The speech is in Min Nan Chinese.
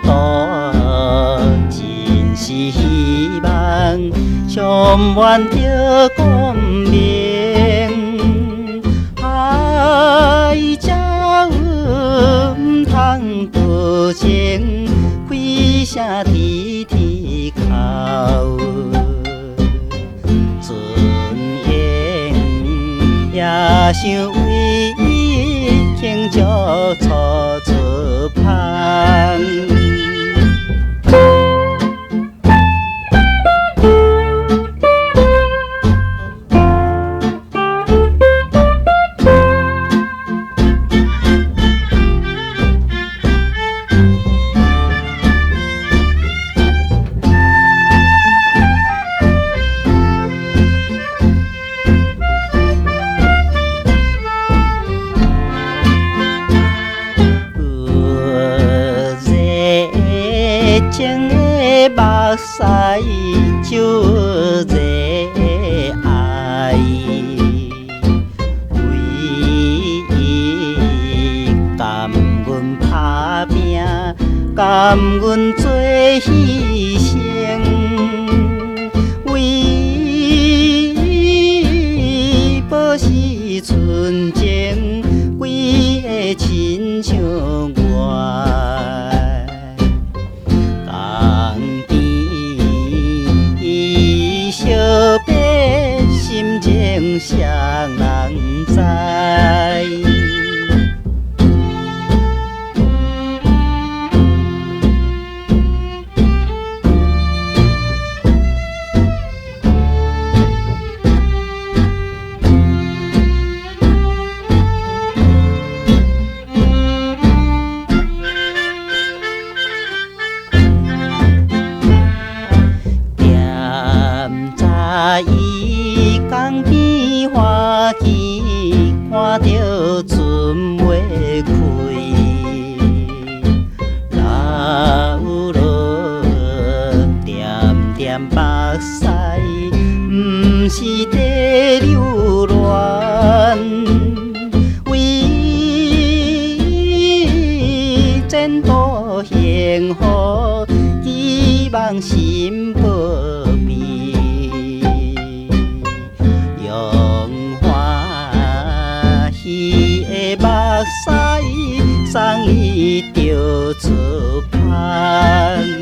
途，真是希望充滿著光明。愛才毋通多情，開聲佇天口。尊嚴也想為伊輕石粗出芳。情的目屎就熱愛，為伊甘願打拼，甘願做犧牲，為伊保持純情，規个親像我。心情誰人知？踮在伊江邊歡喜，看著春花開，流落點點目屎，毋是在流連，為前途幸福，期望心無變。用歡喜的目屎，送伊著出芳。